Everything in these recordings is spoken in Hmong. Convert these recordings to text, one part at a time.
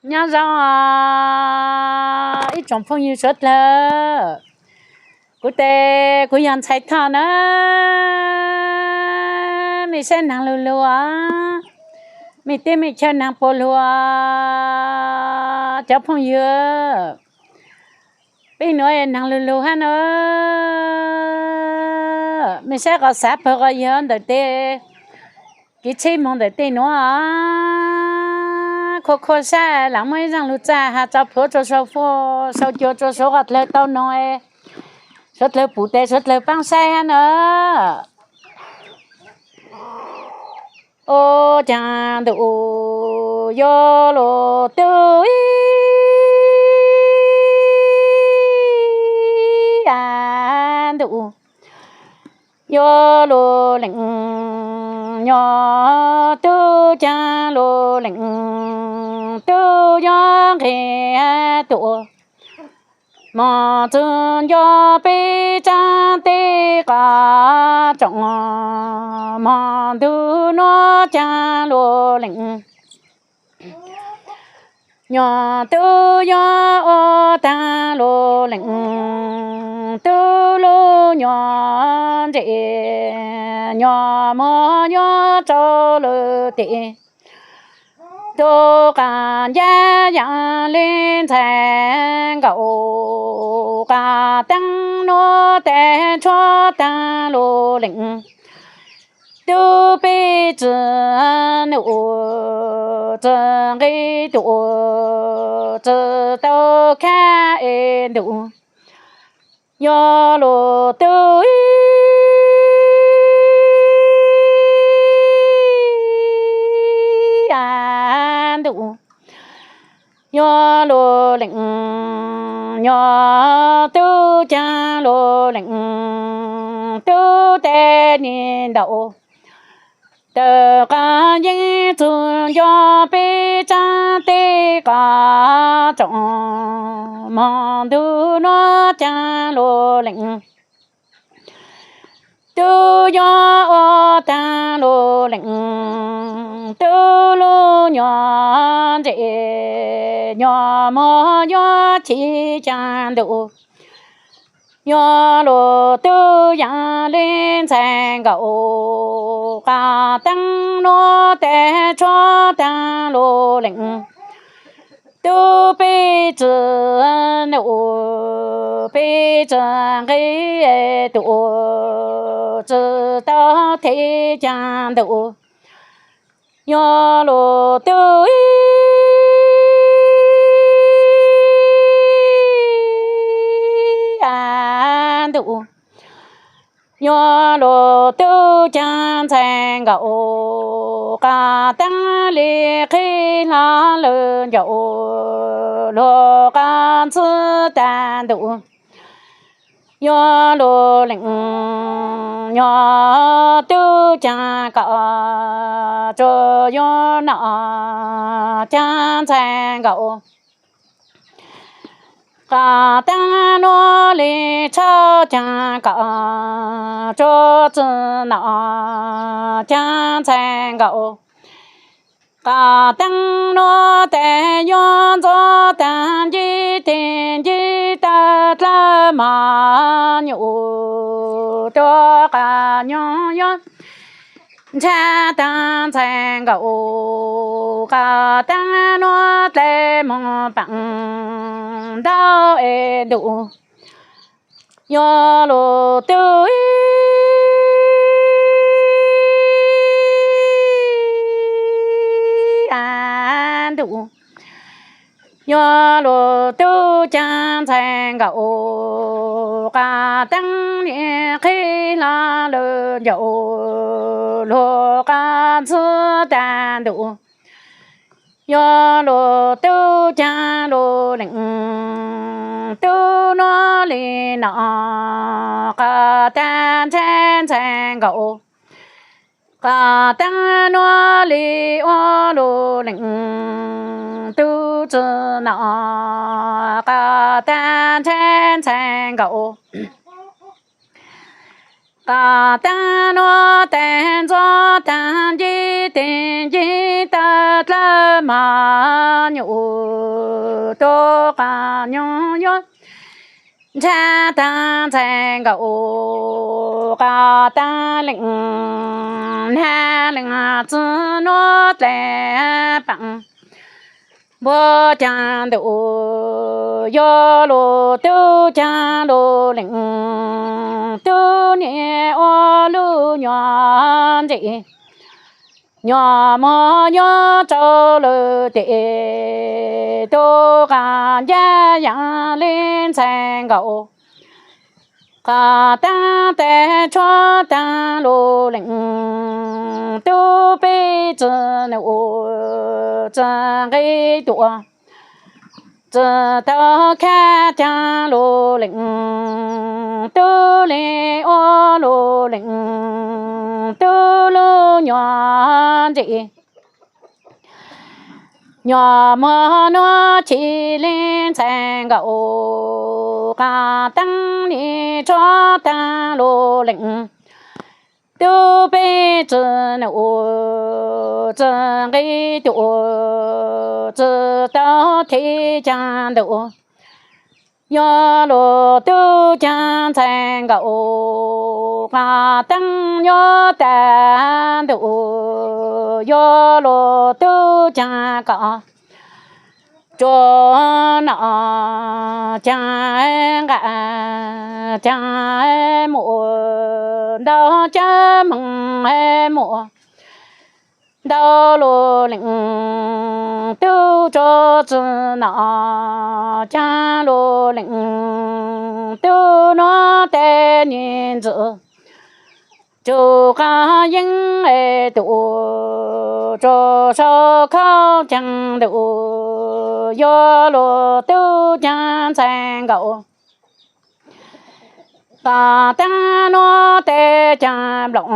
Nyob zoo os ib tsoom phooj ywg suav dlawg. Kuv tes kuv yog Ntxhais Thoj na. Mej saib neeg lug lug os, mej teb mej chaw neeg puas lug os cov phooj ywg. Peb nuav neeg lug lug hab na. Mej saib qhov xav pawg qhov yawg ntawm tej kev tsheb moog ntawm tej nuav, khua khua sab lam muaj ib zaaj lug txaj has tso plhuav rua sau, sau cua rua suav dlawg tau noog, suav dlawg pum tes suav dlawg paab saib hab na. Ua caag ntuj yuav luag tub ib, a ntuj yuav luag leej, nyob tub caag luag leej tub yuav nqeg tuaj. Moog txug nco peb tsaab teb qab tsoom, moog ntuj nuav caag luag leej, nyob tub yuav ua taag luag leej tub lug nyob ntsej, nyob muag yuav tsau lawm tes. Tub qaab ncav yaam le ntxhais nkaum, qaab teeb nuav tes tshuab taag luag leej, tub peb tsi num tsi nqe tuaj tsi tau khab es ntuj yuav luag tub ib, a ntuj yuav luag leej, nyob tub caag luag leej tub tes nim ntaus. Tawm qaab yeej txug nco peb tsaab teb qab tsoom, moog ntuj nuav caag luag leej tub yuav ua taag luag leej tub lug nyob ntsej, nyob muag yuav chim caag ntuj yuav luag tub yaam le ntxhais nkaum, qaab teeb nuav tes tshuab taag luag leej, tub peb tsi num peb tsi nqe tuaj tsi tau them caag ntuj yuav luag tub ib, a ntuj yuav luag tub caag ntxhais nkaum, qaab teeb le qhib hlo lawm ncaum, luag qaab ntxhw taag ntuj yuav luag leej, nyob tub caag kom tsuas yuav nom caag ntxhais nkaum, qaab teeb nuav le tshab caag kom tsuas tsi nom caag ntxhais nkaum, qaab teeb nuav tes yuav ntxov taag ncib teg ncib taw dlawb mog nyuj tuaj qab nyoog yuav ntshav taag ntxhais nkaum, qaab teeb nuav dlej moog paam ntau es ntuj yuav luag tub ib, a ntuj yuav luag tub caag ntxhais nkaum, qaab teeb le qhib hlo lawm ncaum, luag qaab ntxhw taag ntuj yuav luag tub caag luag leej tub nuav le nom, qaab taag ntxhais ntxhais nkaum, qaab teeb nuav le ua luag leej tub tsi nom, qaab taag ntxhais ntxhais nkaum, Qas taab nuav tes ntxuav taag ncig tes ncig tawg dlawb mog nyuj tus qas nyoog yuav ntshav taag ntxhais nkaus qas taab leej nag leej txwv nuav dlej paam npuag caag ntuj yuav lug tub caag lug leej tub niam ua lub nyuag ntsis nyuag muag nyuaj rau lawm tes tub qas ncaj yaam le ntxhais nkaus qas taab tes tshuab taag lug leej tub peb tsi nws ua tsi nqe tuaj tsi tau khab caag lug leej tub le ua lug leej tub lub nyuag ntsis nyuag muag nuav chim le ntxhais nkaus qas taab le tshuab taag lug leej tub peb tsi nws ua tsi nqe tuaj tsi tau them caag ntuj yuav lug tub caag ntxhais nkaus qas taab yuav tag ntuj yuav lug tub caag kom tsuas nom caag nqa caag muaj ntau cawv moog muaj ntau lug leej tub tsuas tsi nom caag lug leej tub nuav tes niag ntxwv tsuas qas yeeb es tuaj tsuas sau khaub caag ntuj yuav lug tub caag ntxhais nkaus qas taab nuav tes caag nploom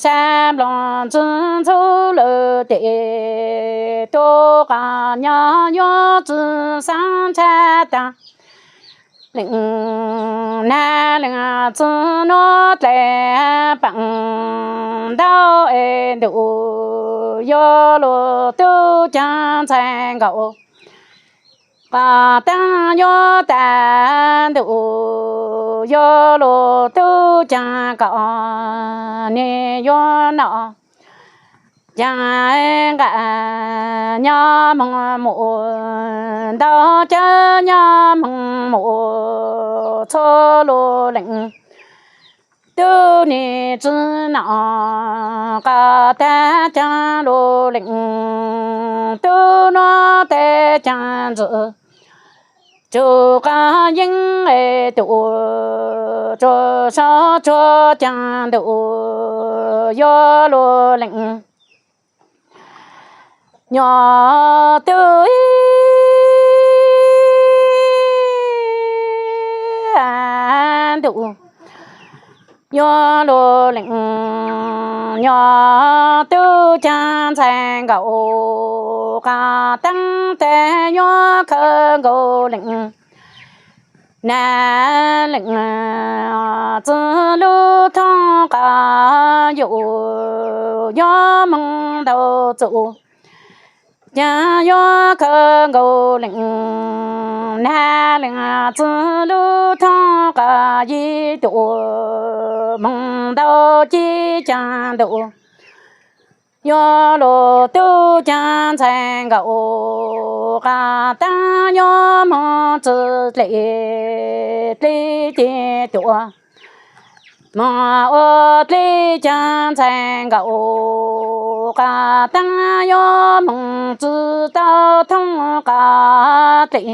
sab nploom ntxwv ntxhub lawm tes tub qas nyob yuav tsi xaav ntshav taag leej nag leej txwv nuav dlej paam ntau es ntuj yuav lug tub caag ntxhais nkaus qas taab yuav tag ntuj yuav lug tub caag kom niag yuav nom caag nqa nyob moog muaj ntau cawv nyob moog muaj txhua lug leej tub niag tsi nom qas taab caag lug leej tub nuav tes caag ntxwv tsuas qas yeeb es tuaj tsuas sau tsuag caag ntuj yuav lug leej nyuag tub ntuj yuav lug leej nyuag tub caag ntxhais nkaus qas taab tes yuav khawv nkaus leej nag leej txwv lub thoob qas yuav yuav moog ntau txuj caag yuav khawv nkaus leej nag leej txwv lub thoob qas yig tuaj moog ntau cib caag ntuj yuav lug tub caag ntxhais nkaus qas taab yuav moog tsi dlej dlej tes tuaj moog ua dlej caag ntxhais nkaus qas taab yuav moog tsi tau thoob qas dlej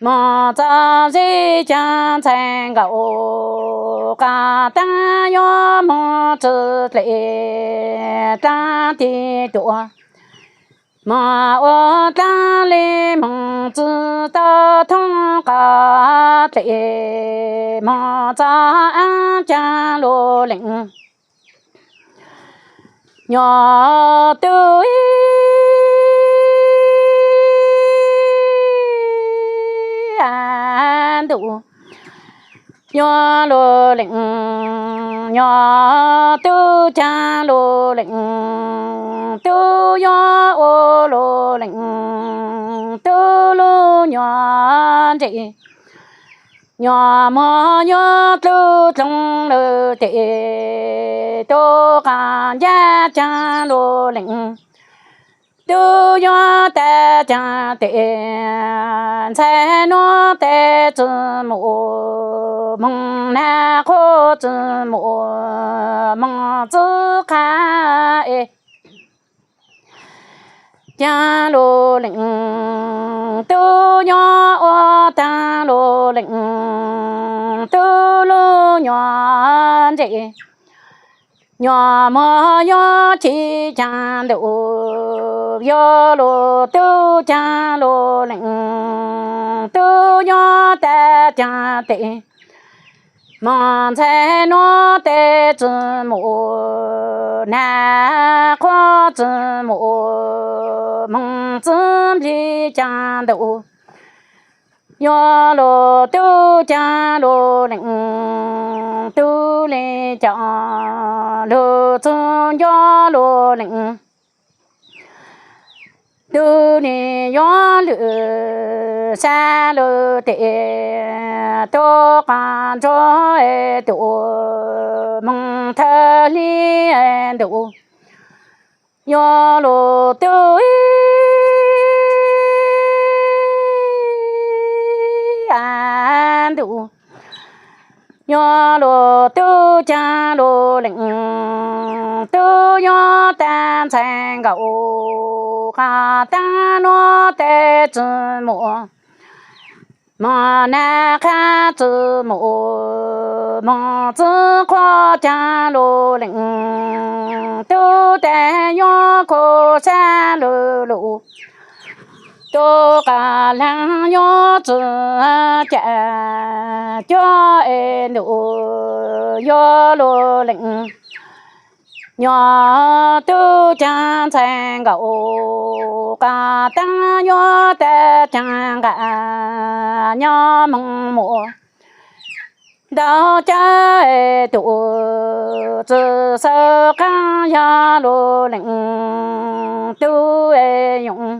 moog txog zeb caag ntxhais nkaus qas taab yuav moog tsi dlej dlaab tes tuaj moog ua dlaab le moog tsi tau thoob qas dlej moog txog caag lug leej nyuag tub ntuj Nyuag lug leej, nyuag tub caag lug leej, tub yuav ua lug leej, tub lub nyuag ntsej, nyuag muag yuav dlub dloog lug tes, tub qas ncaj caag lug leej, tub yuav tag caag tes, ntxhais nuav tes tsi mus, moog nag qhuav tsi mus, moog txwv qha es caag lug leej, tub yuav ua taag lug leej, tub lub nyuag ntsej, nyuag muag yuav ci caag ntug, yuav lug tub caag lug leej, tub yuav tag caag tes, moog ntxhais nuav tes tsi mus, nag qhuav tsi mus, moog txwv nplig caag ntug, yuav lug tub caag lug leej, tub le caag lug txug ncuav lug leej, tub le yuav lwm sab lug tes, tub qas ntsuag tus, moog thawj hli ntug, yuav lug tub ntug, yuav lug tub caag lug leej, tub yuav tag ntxhais nkaus, qas taag nuav tes tsi mus, moog nag qhuav tsi mus, moog txwv qhuav caag lug leej, tub tes yuav khuv sab lug lug, tub qas laag yuav tsi ca cuag es ntuj, yuav lug leej, nyuag tub caag ntxhais nkaus, qas taag yuav tag caag nqaj, nyob moog mus ntau cawv tus, tsi xav qaab yog lug leej, tub yoov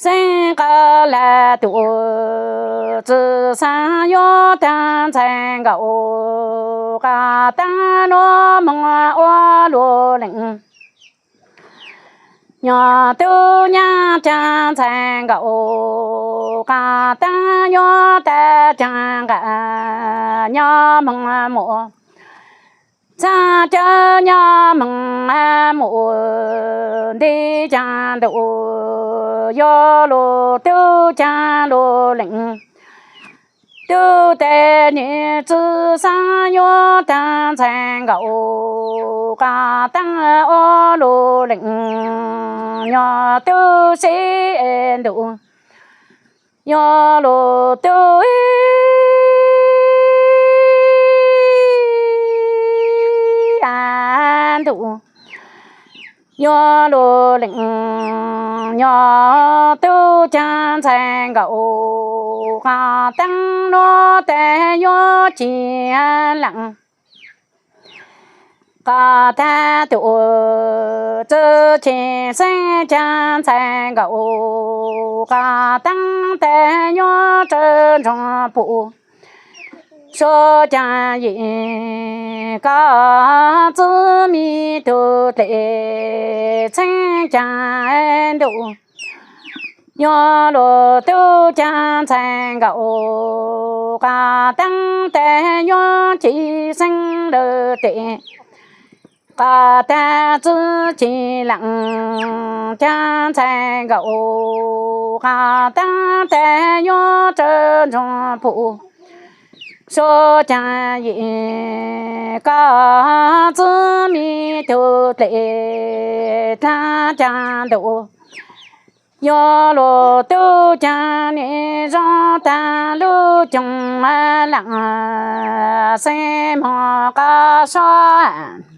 xeeb qas lag tus, tsi xav yuav tag ntxhais nkaus, qas taag nuav moog ua lug leej, nyuag tub nyab caag ntxhais nkaus, qas taag yuav tag caag nqaj, nyob moog mus txhab cawv, nyob moog mus nti caag ntug, yuav lug tub caag lug leej, tub tes nwg tsi xav yuav tag ntxhais nkaus, qas taag ua lug leej, nyuag tub sib ntuj, yuav lug tub ntuj, yuav lug leej, nyuag tub caag ntxhais nkaus, qas taag nuav tes yuav ci laam, qas taag tus, tsi ci xeeb caag ntxhais nkaus, qas taag tes yuav tsawg ntsoog pum, suav caag yim, koj txwv me tug dlej, xeeb caag ntuj, yuav lug tub caag ntxhais nkaus, qas taag tes yuav ci xeeb lawm tes, qas taag txwv ci laam caag ntxhais nkaus, qas taag tes yuav tsawg ntsoog pum, suav caag yim, koj txwv me tug dlej, taag caag ntuj, yuav lug tub caag nwg zoo taag lub coog laam, xeeb moog qab suav